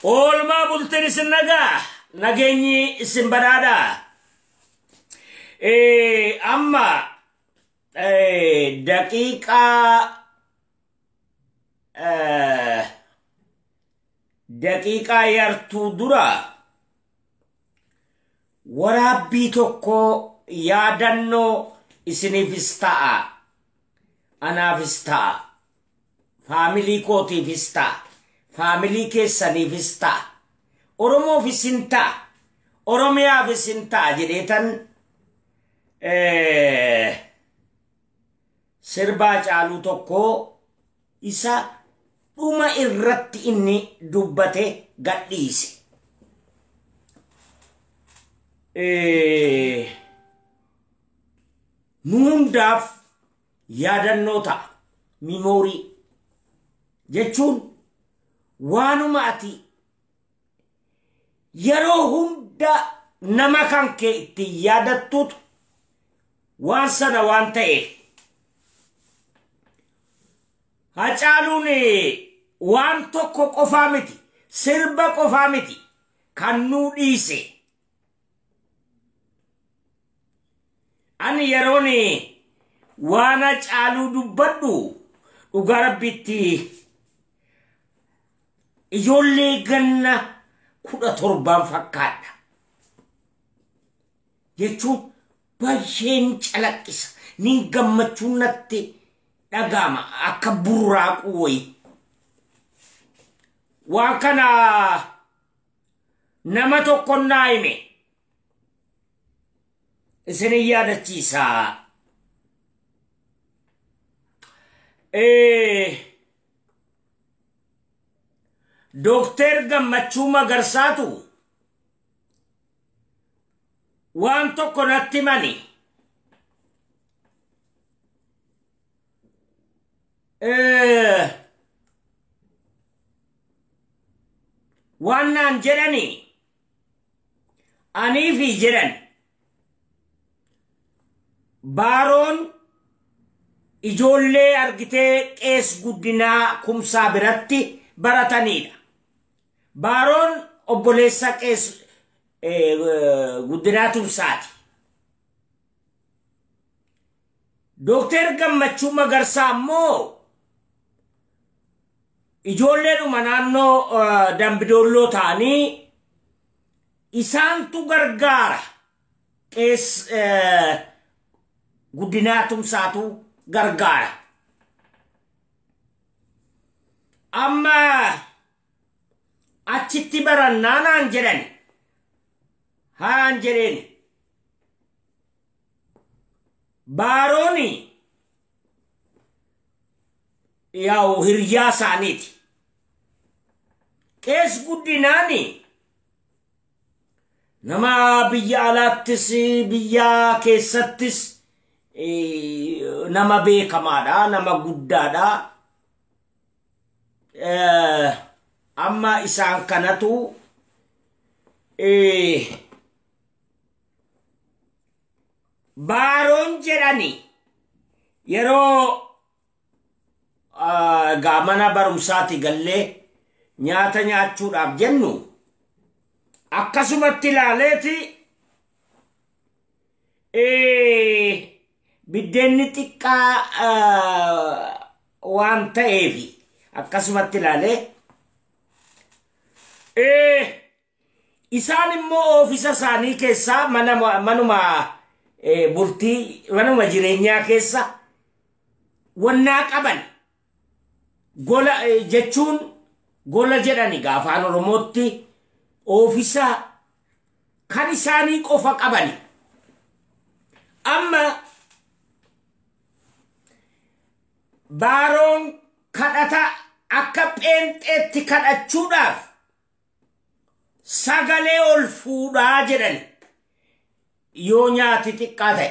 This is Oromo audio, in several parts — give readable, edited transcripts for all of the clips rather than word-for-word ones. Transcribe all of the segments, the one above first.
Oolmaa bultiin isin nagaa, nageenyi isin badhaadhaa. Amma daqiiqaa yartuu dura waraabbii tokko yaadannoo isiniifis ta'a, anaafis ta'a, faamilii kootiifis ta'a, faamilii keessaniifis ta'a, Oromoofis hin ta'a, Oromiyaafis hin ta'a jedheetan sirbaa Haacaaluu tokko isa dhuma irratti inni dubbate gadhiise. Nu hundaaf yaadannoo ta'a. Mimoorii jechuun waanuma ati yeroo hunda nama kan kee ittiin yaadattutu waan sana waan ta'eef. Haacaaluun waan tokko qofaa miti, sirba qofaa miti kan nuu dhiise. Ani yeroon waan Haacaaluu dubbadhu dhugaa Rabbiitti ijoollee ganna 17 fakkaadha. Jechuun baay'een calaqqisa. Nin gammachuun natti dhaga'ama akka burraaquu wayii. Waan kana nama tokko naa hime. Isinin yaadachiisa. Dookter Gammachuu Magarsaatu waan tokko natti himani. Waan naan jedhani aniifi jedhan Baaroon ijoollee argitee Qees Guddinaa Kumsaa biratti baratanidha. Baaroon obboleessa Qees Guddinaa Tumsaati. Dookter Gammachuu Magarsaa immoo ijoolleedhuma naannoo Dambidoolloo ta'anii isaantu gargaara. Qees Guddinaa Tumsaatu gargaara. Amma achitti barannaa naan jedhani. Haan jedheeni. Baarooni yaa'u hiriyyaa isaaniiti. Qees Guddinaani nama biyya alaattis biyya keessattis nama beekamaadha, nama guddaadha. Amma isaan kanatu Baaroon jedhani yeroo gaa mana barumsaati gallee nyaata nyaachuudhaaf jennu akkasumatti ilaaleeti biddeenni xiqqaa waan ta'eefi akkasumatti ilaalee isaan immoo oofisa isaanii keessaa manuma bultii manuma jireenyaa keessa wannaa qaban gola jechuun gola jedhani gaafaan Oromootti oofisa kan isaanii qofa qabani. Amma Baaroon kadhata akka pheenxeetti kadhachuudhaaf sagalee ol fuudhaa jedhani yoo nyaati xiqqaa ta'e.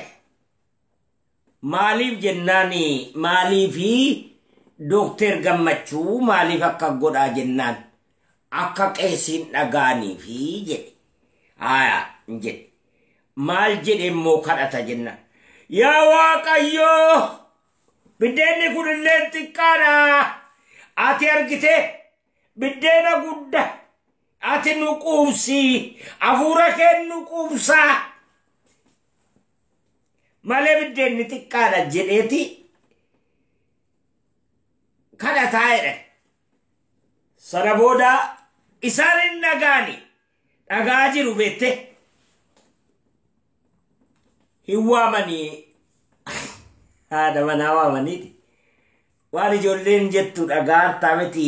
Maaliif jennaan maaliifi Dookter Gammachuu maaliif akka godhaa jennaan akka qeesiin dhagaaniifi jedhe. Haa jedhe. Maal jedhe immoo kadhata jennaan. Yaa Waaqayyoo biddeenni kun illee xiqqaadha. Ati argite biddeena guddaa Ati nu quubsii, hafuura kee nu quubsaa malee biddeenni xiqqaadha jedheeti kadhataa jedhan. Sana booda isaan hin dhagaani, dhagaa jiru beette hin waamanii, haadha manaa waamaniiti. Waan ijoolleen jettu dhagaa hartaa miti,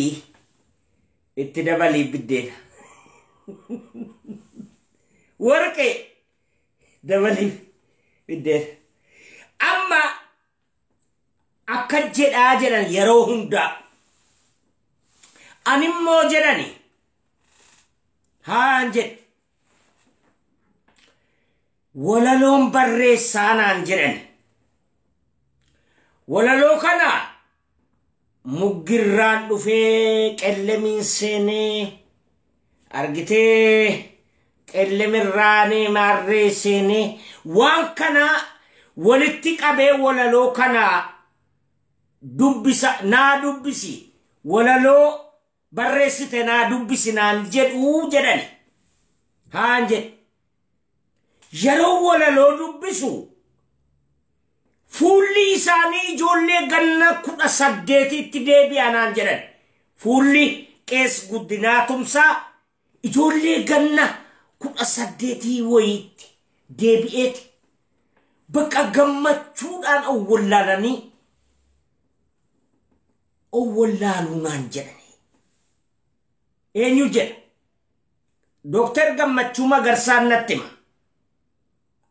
itti dabalii biddeena. Warqee dabalii biddeena. Amma akka jedhaa jedhan yeroo hundaa. Animmoo jedhani haan jedhe. Walaloon barreessaa naan jedhani. Walaloo kana muggirraan dhufee qellemiin seenee argitee qellemirraanee maarree seenee waan kana walitti qabee walaloo kana dubbisa naa dubbisi, walaloo barreessite naa dubbisi naan jedhuu jedhani. Haan jedhe. Yeroo walaloo dubbisu fuulli isaanii ijoollee ganna 18tti deebi'a naan jedhan. Fuulli Qees Guddinaa Tumsaa ijoollee ganna 18 wayiitti deebi'eeti. Bakka gammachuudhaan owwallaalanii owwallaaluu naan jedhani. Eenyu jedha? Dooktar Gammachuu Magarsaan natti hima.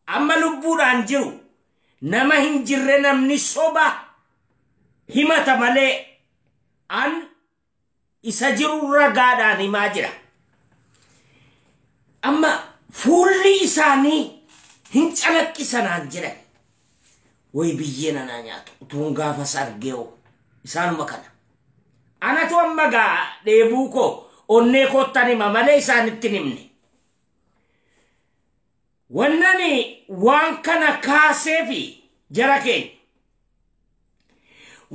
Amma lubbuudhaan jiru nama hin jirre namni soba himata malee an isa jiru ragaadhaan himaa jira. Amma fuulli isaanii hin calaqqisanaan jedhan. Way biyyee nanaa nyaatu utuun gaafas argee'oo isaanuma kana. Anatu amma gaa dheebuu koo onnee koottan hima malee isaanitti hin himne. Wannani waan kana kaaseefi jara keenya.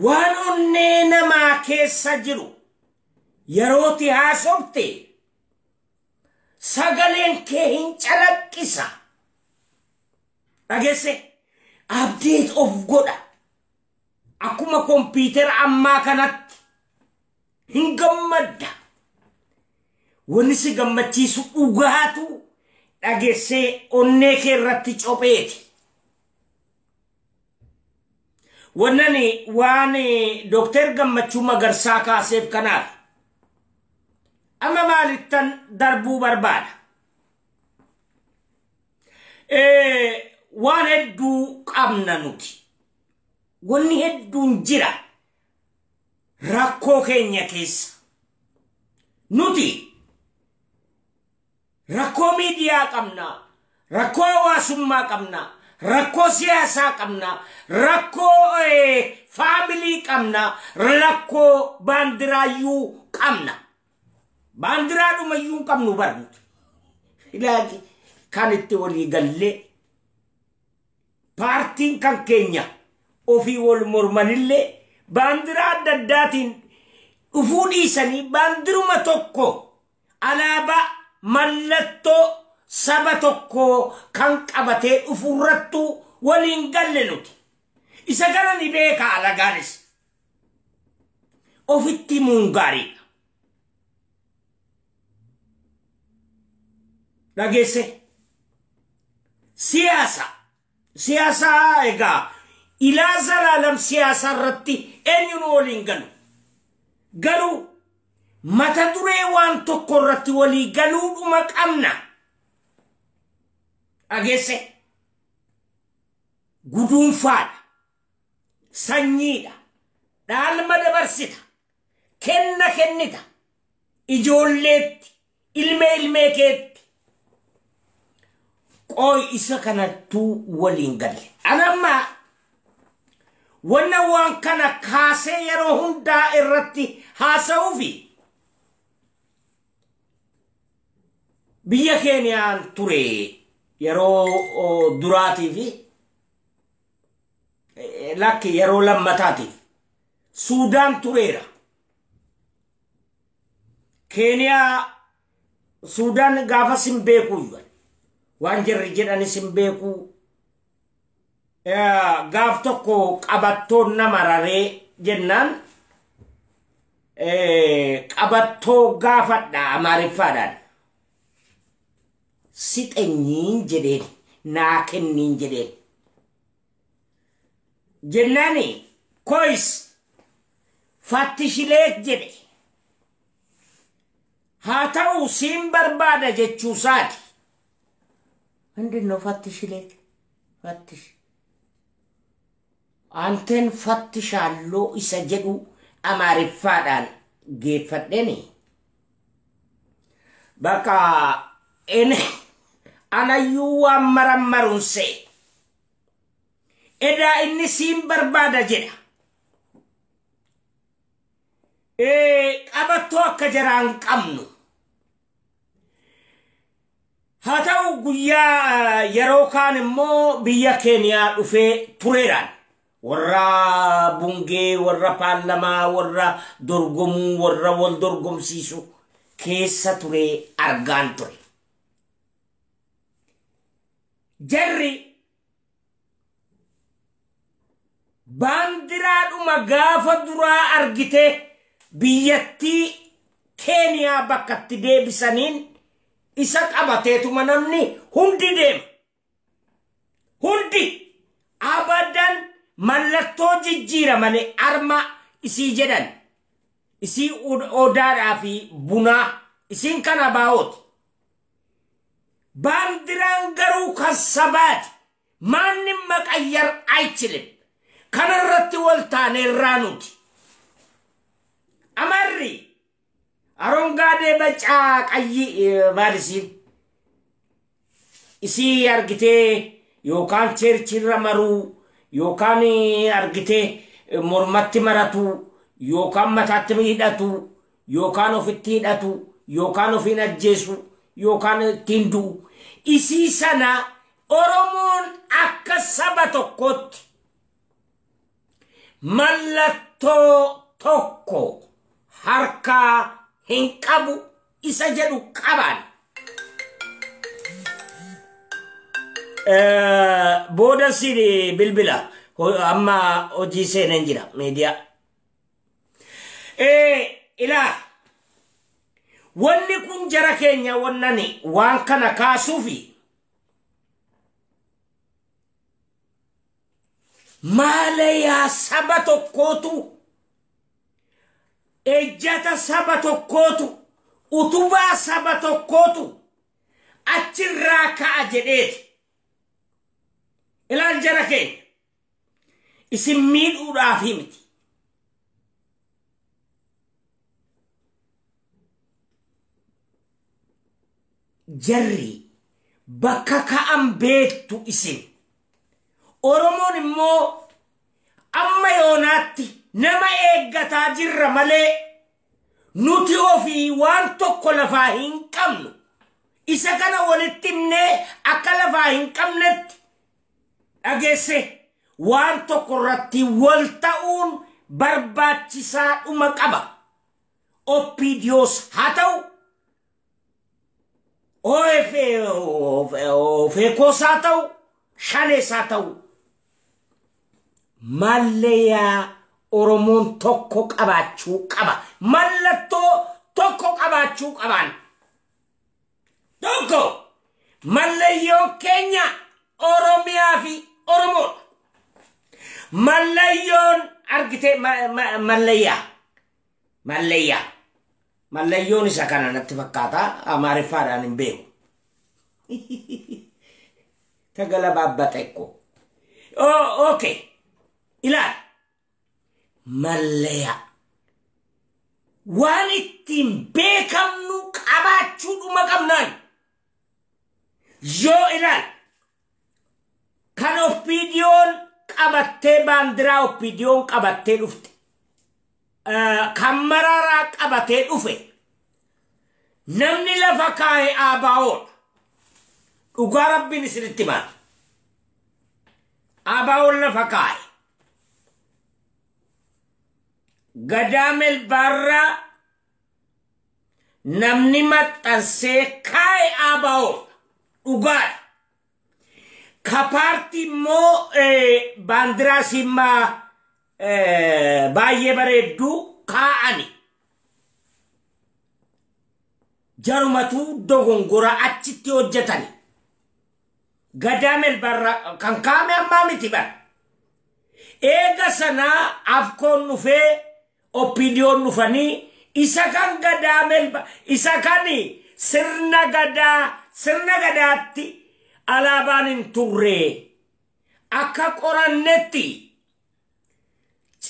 Waan onnee namaa keessa jiru yerooti haasofte sagaleen kee hin calaqqisa. Dhageesse abdeet of godha. Akkuma kompiitara ammaa kanatti hin gammadda. Wanni si gammachiisu dhugaatu dhageessee onnee kee irratti copheeti. Wannani waan Dooktar Gammachuu Magarsaa kaaseef kanaaf amma maalittan darbuu barbaada. Waan hedduu qabna nuti. Wanni hedduun jira rakkoo keenya keessa. Nuti rakkoo miidiyaa qabna, rakkoo hawaasummaa qabna, rakkoo siyaasaa qabna, rakkoo faamilii qabna, rakkoo baandiraayyuu qabna. Baandiraadhumayyuu hin qabnu bar nuti. Ilaali kan itti walii gallee paartiin kan keenya ofii wal mormanillee baandiraa adda addaatiin dhufuu dhiisanii baandiruma tokko alaabaa mallattoo saba tokko kan qabatee dhufurrattuu waliin galle nuti. Isa kana ni beeka alagaanis. Ofitti himuun gaariidha. Dhageesse siyaasa. Siyaasa egaa ilaa zalaalam siyaasa irratti eenyuun waliin galu. Garuu mata duree waan tokko irratti walii galuudhuma qabna. Dhageesse guduunfaadha, sanyiidha, dhaalma dabarsita, kenna kennita, ijoolleetti, ilmee ilmee keetti. Qooy isa kanattuu waliin galle. Anamma wanna waan kana kaasee yeroo hundaa irratti haasa'uufi biyya Keeniyaan ture yeroo duraatii fi lakki yeroo lammataatiif Suudaan tureera. Keeniyaa Suudaan gaafa sin beekuu waan jarri jedhani sin beekuu gaaf tokko qabattoon nama raree jennaan qabattoo gaafadha Amaariffaadhaan. Sixenyiin jedheen naa kenniin jedheen. Jennaani kois fattishileet jedhe. Haa ta'u siin barbaada jechuusaati. ምንድን ነው ፈትሽሌት? ፈትሽ አንተን ፈትሻለሁ isa jedhu Amaariffaadhaan geeffadheeni. Bakka anayyuu waan marammaruun se'e. Edaa inni siin barbaada jedha. Qabattoo akka jaraan qabnu. Haa ta'u guyyaa yeroo kaan immoo biyya Keeniyaa dhufee tureeraan. Warra bungee, warra paarlamaa, warra dorgomuu, warra wal dorgomsiisu keessa turee argaan ture. Jarri baandiraadhuma gaafa duraa argite biyyattii Keeniyaa bakkatti deebisaniin isa qabateetuma namni hundi deema. Hundi abadan mallattoo jijjiiramane arma isii jedhan isii odaadhaa fi bunaa isiin kana baa'ooti. Baandiraan garuu kan sabaati. Maannin maqayyar አይችልም. Kanarratti wal taaneerraa nuti. Amarri arongaadee bacaa qayyi maalisiin isii argitee yookaan cheerchirra maruu yookaan argitee mormatti maratu yookaan mataatti hidhatu yookaan ofitti hidhatu yookaan ofiin ajjeesu yookaan ittiin du'u isii sana Oromoon akka saba tokkootti mallattoo tokko harkaa hin qabu isa jedhu qabaan. Booda si bilbila amma hojii seenan jira miidiyaa. Ilaa wanni kun jara keenya wannani waan kana kaasuufi maalayaa saba tokkootu ejjata saba tokkootu utubaa saba tokkootu achirraa ka'a jedheeti. Ilaal jara keenya isin miidhuudhaaf miti. Jarri bakka ka'an beektu isin. Oromoon immoo amma yoonaatti nama eeggataa jirra malee nuti ofii waan tokko lafaa hin qabnu. Isa kana walitti himnee akka lafaa hin qabnetti dhageesse waan tokko irratti wal ta'uun barbaachisaa dhuma qaba. OPDOs haa ta'u, OFCOs haa ta'u, Shanees haa ta'u. Malleeyaa Oromoon tokko qabaachuu qaba. Mallattoo tokko qabaachuu qabaan. Tokko mallayyoon keenya Oromiyaa fi Oromoodha. Mallayyoon argite mallayyaa. Mallayyaa. Mallayyoon isa kana natti fakkaata. Amaariffaadhaan hin beeku. Tagalabaabbata ikkoo. Okay. Ilaal. Mallayyaa. Waan ittiin beekamnu qabaachuudhuma qabnaan. Yoo ilaal. Kan OPDOn qabattee baandiraa OPDOn qabattee dhufte. Kan Mararaa qabatee dhufe. Namni lafa kaa'e ABOdha. Dhugaa Rabbiin isinitti himaa. ABOn lafa kaa'e. Gadaa Melbaarraa namni maxxansee kaa'e ABO dhugaadha. Ka paartii immoo baandiraa simmaa baay'ee bareedduu kaa'ani. Jarumatu dogongora achitti hojjetani. Gadaa Melbarra kan kaa'ame ammaa miti bara. Eega sanaa afkoon dhufee oppiidiyoon dhufanii isa kan Gadaa Melba isa kan sirna gadaa sirna gadaatti alaabaan hin turre akka qorannetti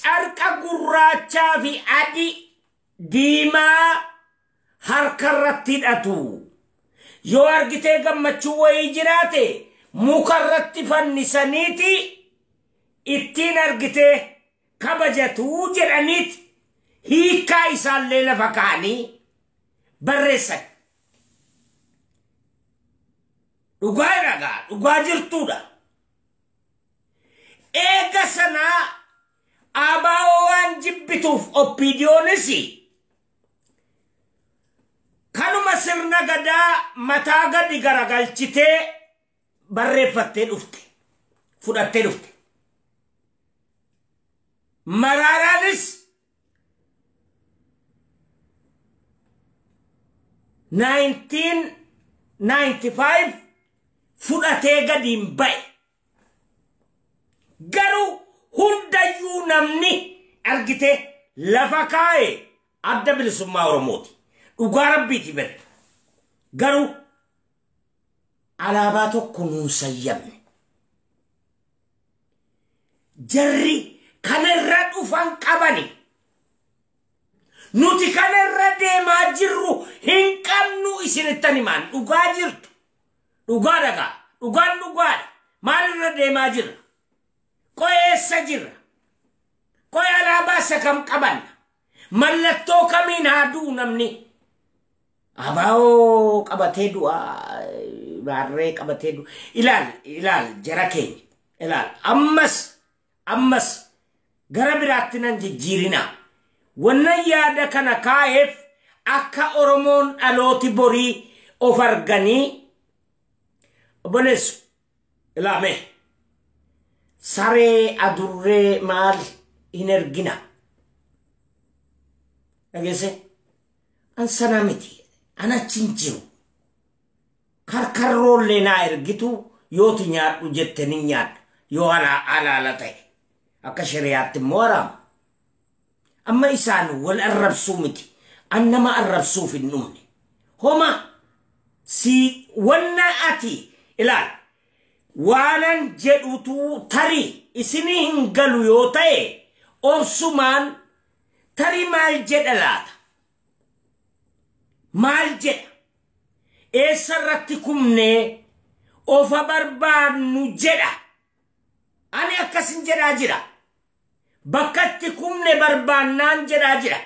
carqa gurraachaa fi adii diimaa harkarratti hidhatu. Yoo argitee gammachuu wayii jiraate mukarratti fannisaniiti ittiin argitee kabajatuu jedhaniiti hiikaa isaallee lafa kaa'anii barreessan. Dhugaa dhagaa dhugaa jirtuudha. Eega sanaa ABO waan jibbituuf oppiidiyoonis kanuma sirna gadaa mataa gadi garagalchitee barreeffattee dhufte fudhattee dhufte. Maraaraanis 1995 fudhatee gadiin ba'e. Garuu hundayyuu namni argite lafa kaa'e Adda Bilisummaa Oromooti. Dhugaa Rabbiiti bere. Garuu alaabaa tokko nuun sayyamne. Jarri kanarra dhufan qabani. Nuti kanarra deemaa jirru hin qabnu isinittan himaan dhugaa jirtu. Dhugaa dhagaa. Dhugaan dhugaadha. Maalirra deemaa jirra? Qoy eessa jirra? Qoy alaabaa isa kam qabanna? Mallattoo kamiin haa du'u namni? ABO qabatee du'a, baarree qabatee du'a. Ilaal, ilaal jara keenya. Ilaal ammas, ammas gara biraatti nan jijjiirinaa. Wannan yaada kana kaa'eef akka Oromoon dhalooti borii of arganii obboleessu ilaame saree adurree maal hin ergina. Dhageesse an sana miti an achi hin jiru. Karkarroollee naa ergitu yooti nyaadhu jette ni nyaadha yoo halaala ta'e akka shari'aatti immoo haraama. Amma isaan wal arrabsuu miti. An nama arrabsuuf hin dhumne. Homa si wanna ati ilaal waanan jedhutu tarii isinii hin galu yoo ta'e obsumaan tarii maal jedha laata? Maal jedha? Eessarratti kumnee ofa barbaadnu jedha. Ani akkasin jedhaa jira. Bakkatti kumne barbaannaan jedhaa jira.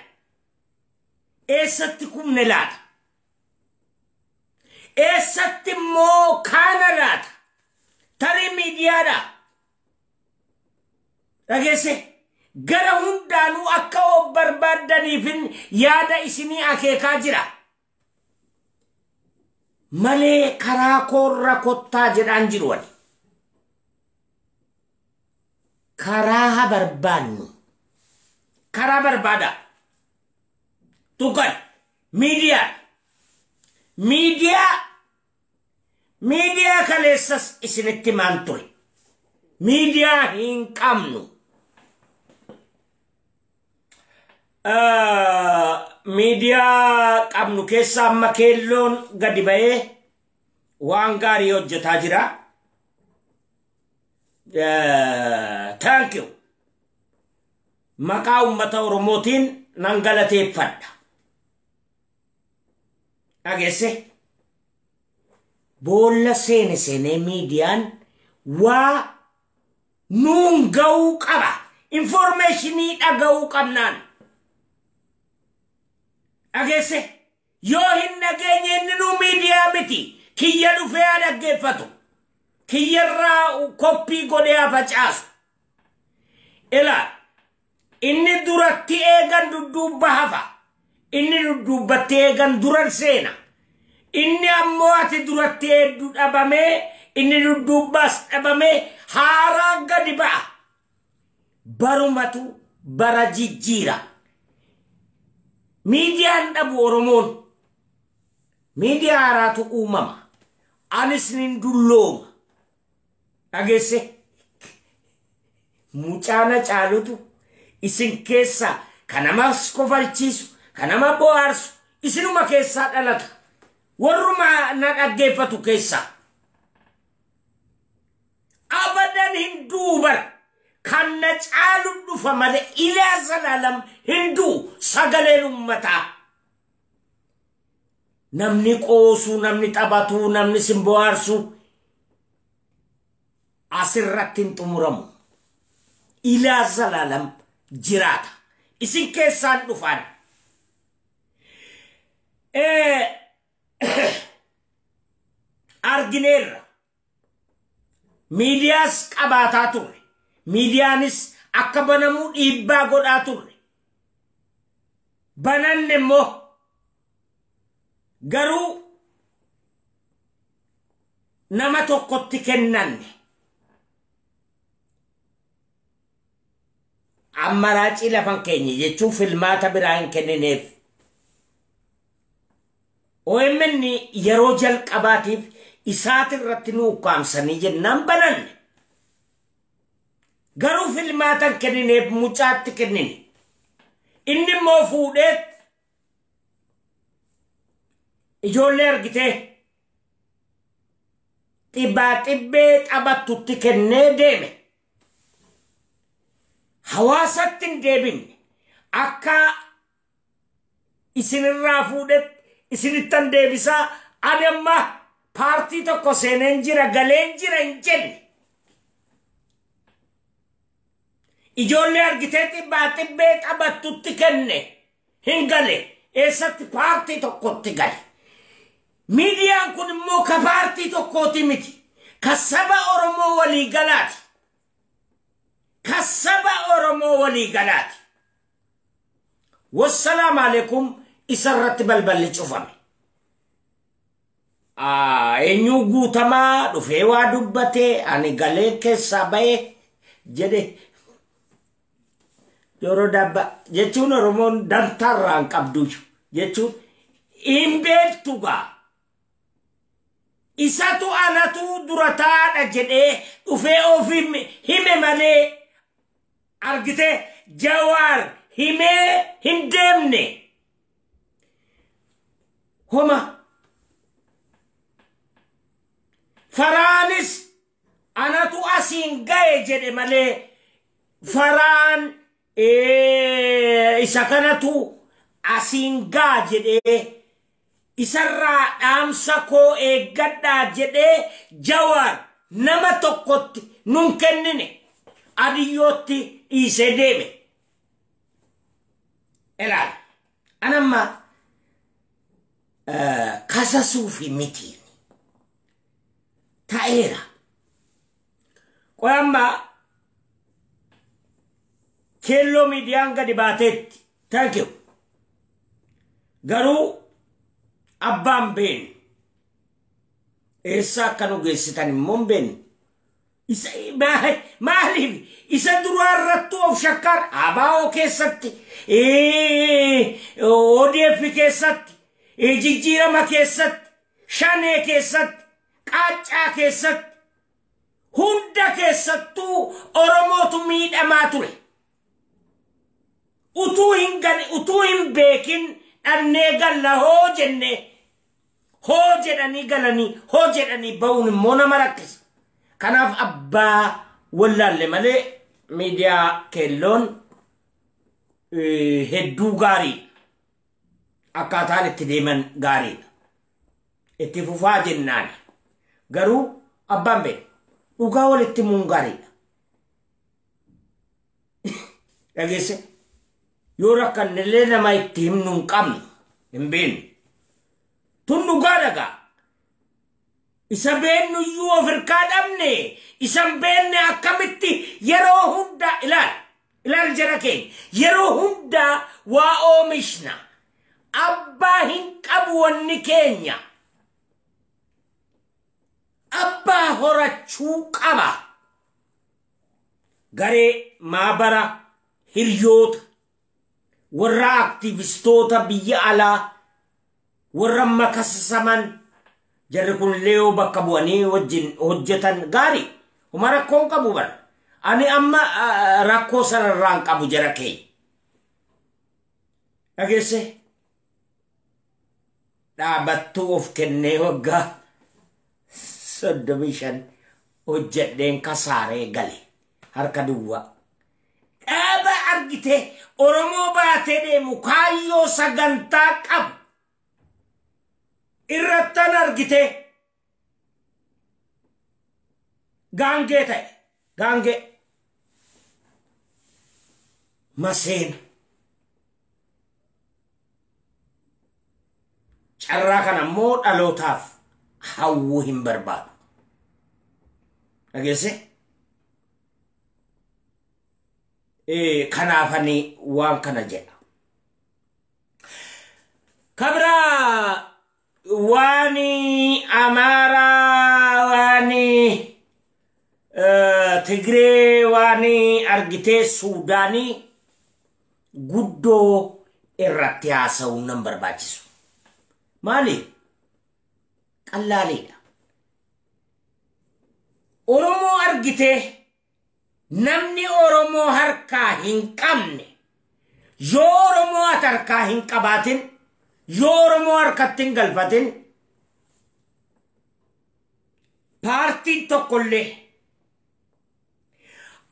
Eessatti kumne laata? Eessatti immoo kaana laata? Tarii miidiyaadha. Dhageesse gara hundaanuu akka of barbaaddaniifin yaada isinii akeekaa jira. Malee karaa koorra kottaa jedhaan jiru ani. Karaa barbaannu. Karaa barbaada. Tuqan miidiyaa. Miidiyaa. Miidiyaa kaleessas isinitti maan ture. Miidiyaa hin qabnu. Miidiyaa qabnu keessa amma keelloon gadi ba'ee waan gaarii hojjetaa jira. Thank you. Maqaa uummata Oromootiin nan galateeffadha. Dhageesse? Boolla seene seenee miidiyaan waa nuun ga'uu qaba. Informeeshinii dhaga'uu qabnaan. Dhageesse? Yoo hin dhageenye inni nuu miidiyaa miti. Kiyya dhufee haa dhaggeeffatu. Kiyyarraa koppii godhee haa facaasu. Ilaa inni duratti eegan dudduuba hafa. Inni dudduubbatti eegan duran seena. Inni ammoo ati duratti hedduu dhabamee inni dudduubbaas dhabamee haaraa gadi ba'a. Barumatu bara jijjiira. Miidiyaan dhabu Oromoon. Miidiyaa haaraatu uumama. Anis nin dullooma. Dhageesse? Mucaana caalutu isin keessaa kan nama kofalchiisu, kan nama bohaarsu isinuma keessaa dhalata. Warruma na dhaggeeffatu keessaa. Abadan hin duubar. Kan na caalu dhufa malee ilaa zalaalam hin du'u sagaleen uummataa. Namni qoosuu, namni taphatuu, namni sin bohaarsuu asirratti hin xumuramu. Ilaa zalaalam jiraata. Isin keessaan dhufaan. Argineerra. Miidiyaas qabaataa turre. Miidiyaanis akka banamuu dhiibbaa godhaa turre. Bananne immoo garuu nama tokkotti kennanne. Ammaraacii lafan keenya jechuun filmaata biraa hin kennineef. OMN yeroo jalqabaatiif isaati irratti nu ukkaamsanii jennaan bananne. Garuu filmaata hin kennineef mucaatti kennine. Inni immoo fuudheet ijoollee argitee xibbaa xibbee taphattutti kennee deeme. Hawaasatti hin deebinne akka isinirraa fuudhetti isinittan deebisaa ani amma paartii tokko seeneen jira galeen jira hin jenne. Ijoollee argitee xibbaa xibbee taphattutti kenne hin gale eessatti paartii tokkotti gale. Miidiyaan kun immoo ka paartii tokkooti miti. Ka saba Oromoo walii galaati. Ka saba Oromoo walii galaati. Wassalaamu alaikum isarratti balballi cufame. Eenyu guutamaa dhufee waa dubbate ani galee keessaa ba'e jedhe. Yeroo dabba jechuun Oromoon dantaarraa hin qabdu jechuun hin beektu gaa. Isatu anatu dura taadha jedhee dhufee ofii hime malee argite Jawaar himee hin deemne. Homa Faraanis anatu asiin ga'e jedhe malee faraan isa kanatu asiin gaa jedhee isarraa dhaamsa koo eeggadhaa jedhee Jawaar nama tokkotti nun kennine adiyyootti dhiisee deeme. Ilaali anamma kasasuufi miti ta'eera. Qoy amma keelloo miidiyaan gadi baateetti. Thank you. Garuu abbaan beenu eessa akka nu geessitan immoo hin beenu. Isa maaliif isa duraa irratti of shakkaar ABO keessatti ODF keessatti jijjiirama keessatti shanee keessatti qaaccaa keessatti hunda keessattuu Oromootu miidhamaa ture. Utuu hin gale utuu hin beekin dhannee galla hoo jenne hoo jedhanii galanii hoo jedhanii ba'uun immoo nama rakkisa. Kanaaf abbaa wallaalle malee miidiyaa keelloon hedduu gaariidha. Akkaataan itti deeman gaariidha. Itti fufaa jennaani. Garuu abbaan beeku dhugaa walitti himuun gaariidha. Dhageesse yoo rakkannellee nama itti himnu hin qabnu hin beeknu. Tun dhugaa dhagaa. Isa beennu iyyuu of hirkaa dhabne isa hin beekne akkamitti yeroo hunda ilaal ilaal jara keenya yeroo hunda waa oomishna. Abbaa hin qabu wanni keenya. Abbaa horachuu qaba. Garee maabara hiriyoota warra aktivistoota biyya alaa warra makasasaman jarri kun illee bakka bu'anii wajjin hojjetan gaarii. Homa rakkoon qabu bara. Ani amma rakkoo sanarraan qabu jara kee. Dhageesse? Dhaabattuu of kennee waggaa 35 hojjedheen kasaaree gale harka duwwaa. Dhaaba argite Oromoo baatee deemu kaayyoo sagantaa qabu irrattan argite gaangee ta'e gaangee maseena. Carraa kana immoo dhalootaaf hawwuu hin barbaadu. Dhageesse? Kanaaf ani waan kana jedha. Kabraa waan Amaaraa, waan Tigree, waan argitee Suudaanii guddoo irratti haasa'uun nan barbaachisu. Maali? Qallaaleedha. Oromoo argitee namni Oromoo harkaa hin qabne yoo Oromoo ati harkaa hin qabaatin, yoo Oromoo harkatti hin galfatin, paartiin tokkollee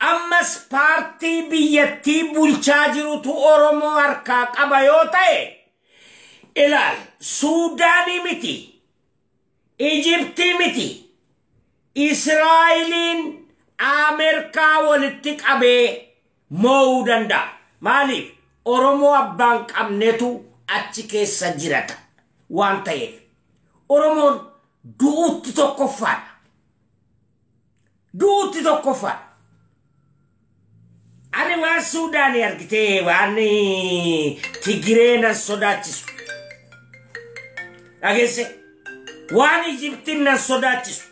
ammas paartii biyyattii bulchaa jirutu Oromoo harkaa qaba yoo ta'e, ilaal, Suudaanii miti, Ijiptii miti, Israa'eliin Ameerikaa walitti qabee moo'uu danda'a. Maaliif? Oromoo abbaan qabnetu achi keessa jirata waan ta'eef. Oromoon du'uutti tokkoffaadha. Du'uutti tokkoffaadha. Ani waan Suudaanii argitee waan Tigiree nan sodaachisu. Dhageesse? Waan Ijiptiin nan sodaachisu.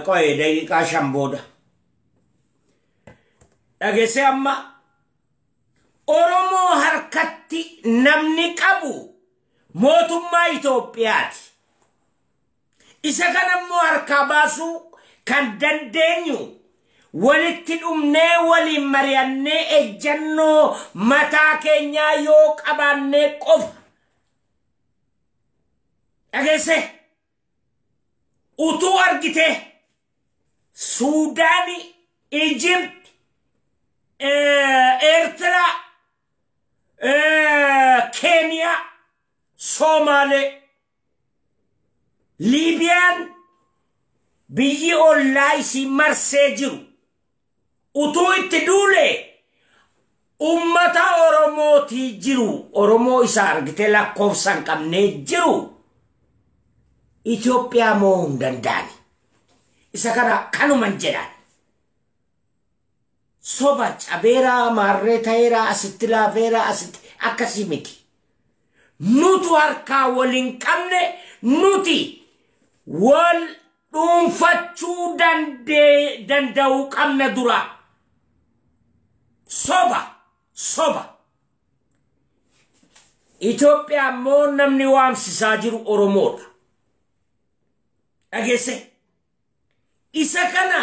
Qoye daqiiqaa 5 booda. Dhageesse amma Oromoo harkatti namni qabu mootummaa Itoophiyaati. Isa kana immoo harkaa baasuu kan dandeenyu walitti dhumnee waliin mari'annee ejjannoo mataa keenyaa yoo qabaannee qofa. Dhageesse? Utuu argite Suudaanii, Ijipt, Eertiraa, Keeniyaa, Soomaalee, Liibiyaan biyyi ollaa isii marsee jiru utuu itti duule ummata Oromootii jiru, Oromoo isa argite lakkoofsa hin qabnee jiru, Itoophiyaa moo hin danda'ani. Isa kana kanuman jedhaan. Soba cabeeraa, maarree ta'eeraa, asitti laafeeraa, asitti akkasii miti. Nutu harkaa wal hin qabne, nuti wal dhuunfachuu danda'uu qabna dura. Soba, soba. Itoophiyaa immoo namni waamsisaa jiru Oromoodha. Dhageesse? Isa kana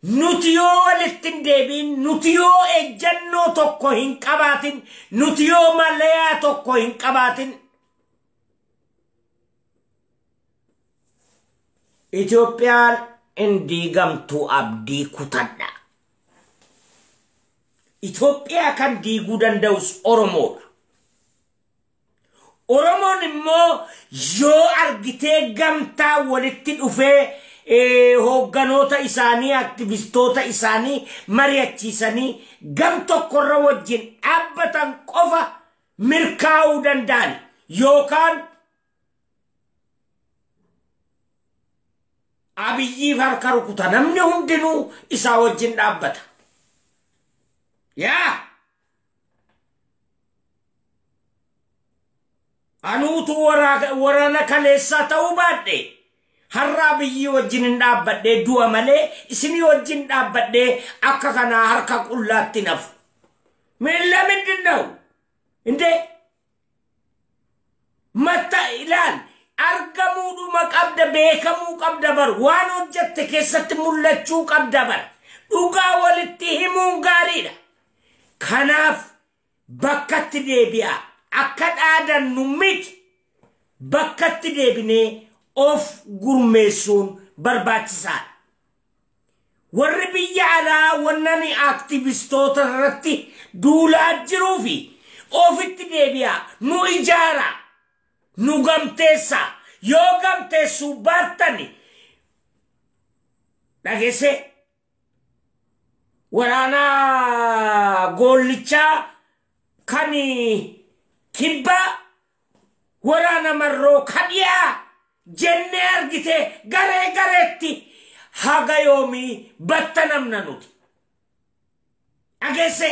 nuti yoo walitti hin deebiin, nuti yoo ejjannoo tokko hin qabaatin, nuti yoo malayaa tokko hin qabaatin, Itoophiyaan hin diigamtu, abdii kutadha. Itoophiyaa kan diiguu danda'us Oromoodha. Oromoon immoo yoo argitee gamtaa walitti dhufee hoogganoota isaanii, aktivistoota isaanii mari'achiisanii gam tokkorra wajjin dhaabbatan qofa mirkaa'uu danda'an, yookaan Abiyyiif harka rukuta, namni hundinuu isaa wajjin dhaabbata. Yaa! Anuutu waraana kaleessaa ta'uu baadhe har'aa biyyi wajjin hin dhaabbadhee du'a malee isinii wajjin dhaabbadhee akka kanaa harka qullaatti nafu. Miilla mindin ነው እንዴ? Matta ilaal argamuudhuma qabda, beekamuu qabda bar, waan hojjette keessatti mul'achuu qabda bar, dhugaa walitti himuun gaariidha. Kanaaf bakkatti deebi'a, akka dhaadannu miti, bakkatti deebinee of gurmeessuun barbaachisaadha. Warri biyya alaa wannani aktivistoota irratti duulaa jiruu fi ofitti deebi'a, nu ijaara, nu gamteessa. Yoo gamteessuu baattani dhageesse waraana goollichaa kan kibbaa, waraana marroo kan dhiyaa jennee argite garee gareetti haga yoomii battanamna nuti? Dhageesse,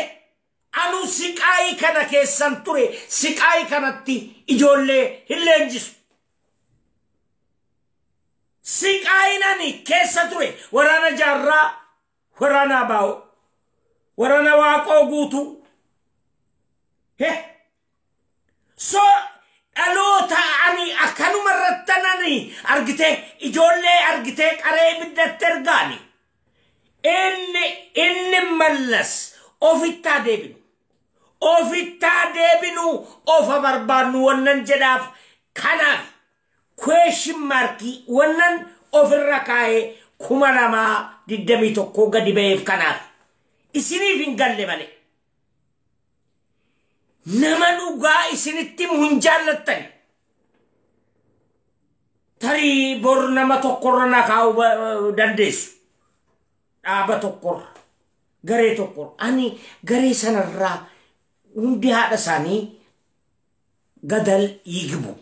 anu siqaayii kana keessan ture, siqaayii kanatti ijoollee hin leenjisu. Siqaayiin ani keessa ture waraana jaarraa, waraana abaa'oo, waraana waaqoo guutuu. So dhaloota ani akkanuma irrattanani argite ijoollee argitee qaree ibiddatti ergaani. Inni mallas ofittaa deebinu. Ofittaa deebinu, ofa barbaannu wannan jedhaaf kanaaf question markii wannan ofirra kaa'ee 2021 gadi ba'eef kanaaf isiniif hin galle malee. Nama dhugaa isinitti himu hin jaallattani. Tarii bor nama tokkorra na kaa'uu dandeessu. Dhaaba tokkorra, garee tokkorra. Ani garee sanarraa hundi haadha isaanii gadal yigibu.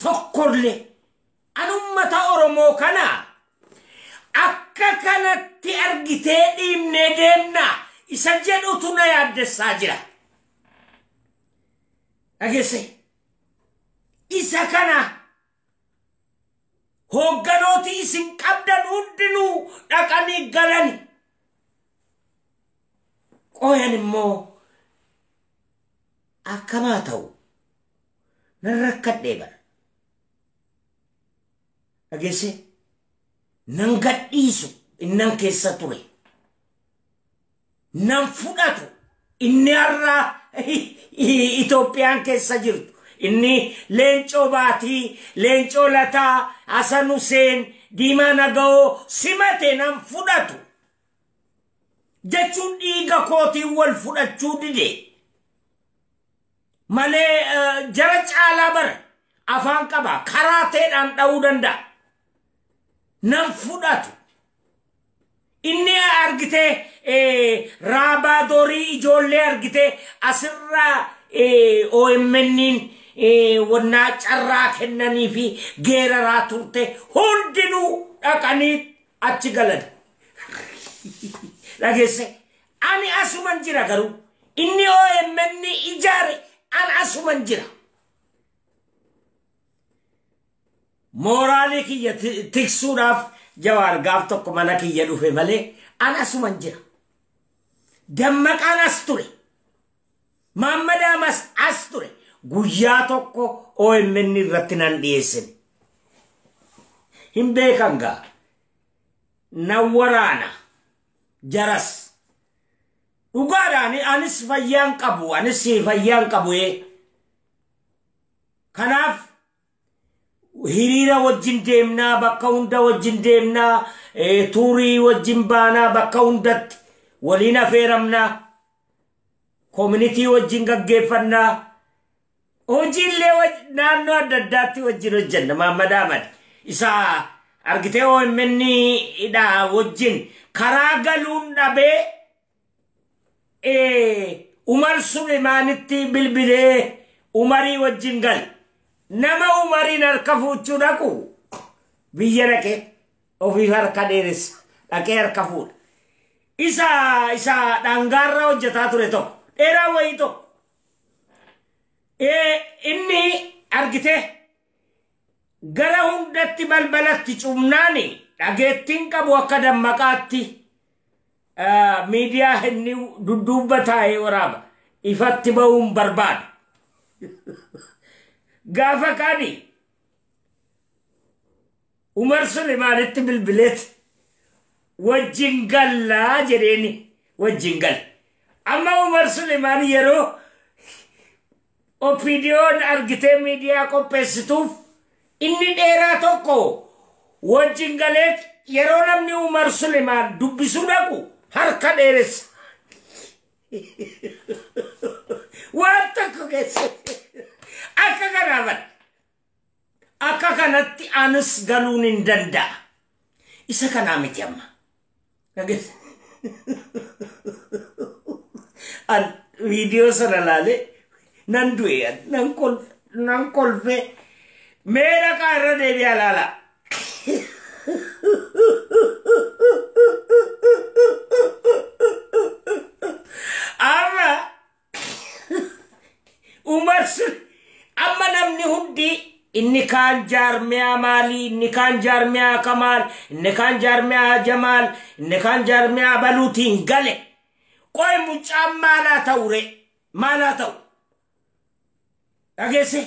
Tokkollee ani ummata Oromoo kana akka kanatti argitee dhiibnee deemna isa jedhutu na yaaddessaa jira. Dhageesse, isa kana hoogganooti isin qabdan hundinuu dhaqanii galani. Qoyan immoo akkamaa ta'u nan rakkadhee bara. Dhageesse, nan gadhiisu innan keessa ture. Nan fudhatu inni har'a Itoophiyaan keessa jirtu. Inni Leencoo Baatii, Leencoo Lataa, Hasan Huseen, Diimaa Naga'oo simate nan fudhatu. Jechuun dhiiga kootiin wal fudhachuu dide. Malee jara caalaa bara afaan qaba, karaa ta'eedhaan dha'uu danda'a. Nan fudhatu. Inni argitee raabaadorii ijoollee argitee asirraa OMN'n wannaa carraa kennanii fi geeraraa turte hundinuu dhaqanii achi galan. Dhageesse, ani asuman jira garuu inni OMN ijaare an asuman jira. Mooraalii kiyya tiksuudhaaf Jawaar gaaf tokko mana kiyya dhufe malee an asuman jira. Dammaqaan as ture. Maammadaamas as ture. Guyyaa tokko OMN irratti nan dhiyeessine. Hin beekan gaa. Nan waraana. Jaras. Dhugaadhaan anis fayyaan qabu. Anis fayyaan qabu. Kanaaf hiriira wajjin deemnaa, bakka hunda wajjin deemnaa, tuurii wajjin baanaa, bakka hundatti waliin afeeramnaa, koomunitii wajjin gaggeeffannaa, hojiillee naannoo adda addaatti wajjin hojjenna. Mahammad Ahmad isa argitee OMN dha wajjin karaa galuun dhabee Umar Sulemaanitti bilbilee Umarii wajjin gale. Nama Umariin harka fuuchuu dhaqu biyya dhaqee ofiif harka dheeressa, dhaqee harka fuudha. Isa dhangaarra hojjetaa ture tokko dheeraa wayii tokko. Inni argite gara hundatti balbalatti cumnaani dhageettiin qabu akka dammaqaatti miidiyaa inni dudduuba taa'ee waraaba ifatti ba'uun barbaada. Gaafa kaani Umar Sulimaanitti bilbileet wajjin gallaa jedheeni wajjin gala. Amma Umar Sulimaan yeroo OPDOn argitee miidiyaa qopheessituuf inni dheeraa tokko wajjin galeet yeroo namni Umar Sulimaan dubbisuu dhaqu harka dheeressa. Waan tokko keessatti akka kanaafan akka kanatti anis galuun hin danda'a. Isa kanaa miti amma. An viidiyoo sana laalee nan du'e nan kolfe mee dhaqaa irra deebi'aa laala. Amma Umar amma namni hundi inni kaan jaarmiyaa maalii, inni kaan jaarmiyaa Kamaal, inni kaan jaarmiyaa Jamaal, inni kaan jaarmiyaa Baluutiin gale. Qoy mucaan maalaa ta'u re? Maalaa ta'u? Dhageesse?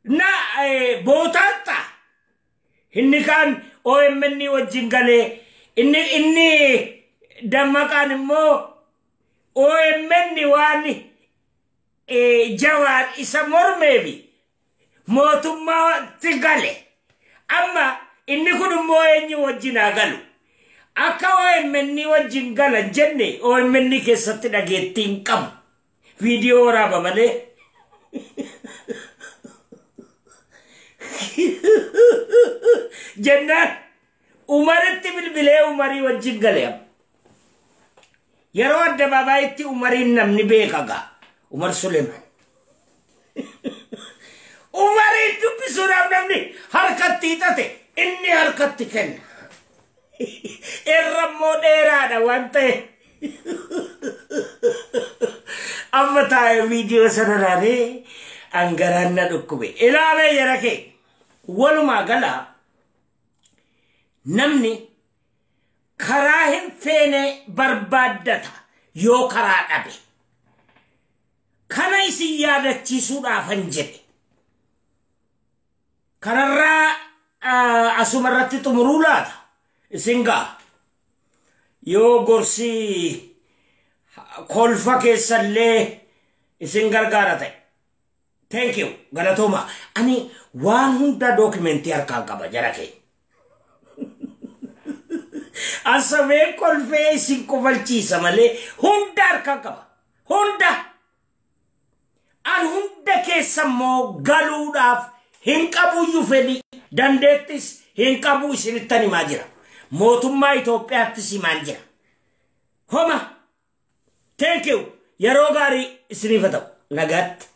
Na bootaanxa inni kaan OMN wajjin galee inni dammaqaan immoo OMN waan Jawaar isa mormeefi mootummaatti gale. Amma inni kun immoo eenyu wajjin haa galu? Akka OMN wajjin galan jenne OMN keessatti dhageettii hin qabu. Viidiyoo waraaba malee. Jennaan Umaritti bilbilee Umarii wajjin gale. Yeroo addababaayitti Umariin namni beeka gaa. Umar Suleeman. Umariin dubbisuudhaaf namni harkatti hiixate inni harkatti kenna. Irra immoo dheeraadha waan ta'e. Amma taa'ee viidiyoo sana ilaalee angaraan na dhukkube. Ilaalee jara kee walumaa gala namni karaa hin feene barbaaddata yoo karaa dhabe. Kana isin yaadachiisuudhaafan jedhe. Kanarraa asumarratti xumuruu laata? Isin gaa yoo gorsi kolfa keessallee isin gargaara ta'e. Thank you. Galatooma. Ani waan hunda dookimentii harkaan qaba jara kee. Asamee kolfee isin kofalchiisa malee hunda harkaan qaba. Hunda. An hunda keessa immoo galuudhaaf hin qabuyyuu fedhi dandeettis hin qabu isinittan himaa jira. Mootummaa Itoophiyaattis himaan jira. Homa. Thank you. Yeroo gaarii isiniif haa ta'u. Nagaatti.